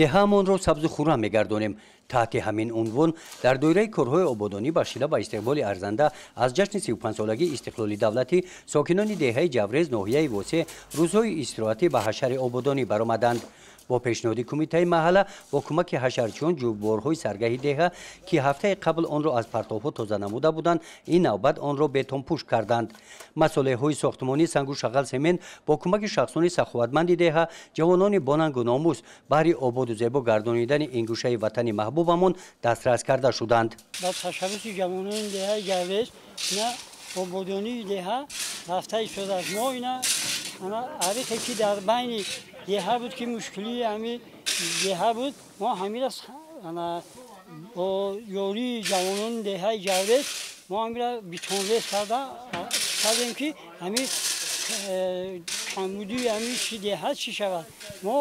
Деҳаамонро сабзу хуррам мегардонем. Таҳти ҳамин унвон дар доираи корҳои ободонӣ бахшида ба истиқболи арзанда аз ҷашни 35-солагии истиқлоли давлатӣ, сокинони деҳаи Ҷаврез ноҳияи Восе рӯзҳои истироҳатӣ ба ҳашари ободонӣ баромаданд. Бо пешниҳоди кумитаи маҳалла, бо кӯмаки ҳашарчиён, ҷӯйборҳои саргаҳи деҳа, ки ҳафтаи қабл онро аз партовҳо тоза намуда буданд, ин навбат онро бетонпӯш карданд. Масолеҳҳои сохтмонӣ, сангу шағал, семент бо кӯмаки шахсони саховатманди деҳа, ҷавонони бонангу номус баҳри ободу зебо гардонидани ин гӯшаи ватани маҳбубамон дастрас карда шуданд. Ба ташаббуси ҷавонони деҳаи Ҷаврез ина ободонии деҳа рафта истодааст. Мо ина ариқе, ки дар байни деҳа буд, ки мушкилии ҳами деҳа буд, мо ҳамира бо ёрии ҷавонони деҳаи Ҷаврез мо ҳамира бетонрез кардем, ки ҳами камбудии ҳами чи деҳа чӣ шавад. Мо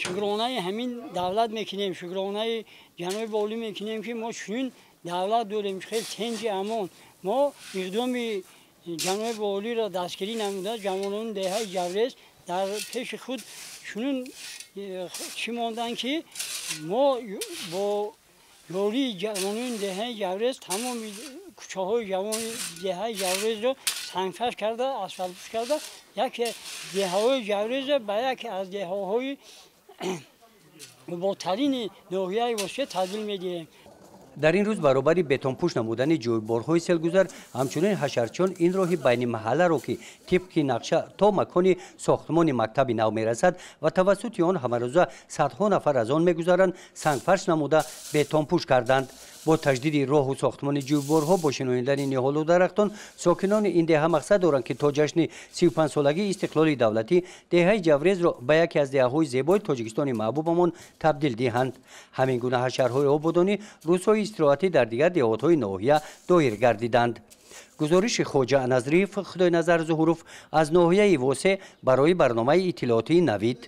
шукронаи ҳамин давлат мекунем, шукронаи ҷаноби олӣ мекунем, ки мо чунин давлат дорем, хеле тинҷи амон. Мо иқдоми ҷаноби олиро дастгирӣ намуда, ҷавонони деҳаи Ҷаврез дар пеши худ чунин чӣ монданд, ки мо бо ёрии ҷавонони деҳаи Ҷаврез тамоми кӯчаҳои ҷавони деҳаи Ҷаврезро сангфарш карда, асфалтпӯш карда, яке деҳаҳои Ҷаврезро ба яке аз деҳаҳои ободтарини ноҳияи Восе табдил медиҳем. Дар ин рӯз баробари бетонпӯш намудани ҷӯйборҳои селгузар, ҳамчунин ҳашарчиён ин роҳи байни маҳалларо, ки тибқи нақша то макони сохтмони мактаби нав мерасад ва тавассути он ҳамарӯза садҳо нафар аз он мегузаранд, сангфарш намуда, бетонпӯш карданд. Бо таҷдиди роҳу сохтмони ҷӯйборҳо, бо шинонидани ниҳолу дарахтон, сокинони ин деҳа мақсад доранд, ки то ҷашни 35-солагии истиқлоли давлатӣ деҳаи Ҷаврезро ба яке аз деҳаҳои зебои Тоҷикистони маҳбубамон табдил диҳанд. Ҳамин гуна ҳашарҳои ободонӣ рӯзҳои истироҳатӣ дар дигар деҳотҳои ноҳия доир гардиданд. Гузориши Хоҷа Назриев, Худойназар Зуҳуров аз ноҳияи Восе барои барномаи иттилоотии «Навид».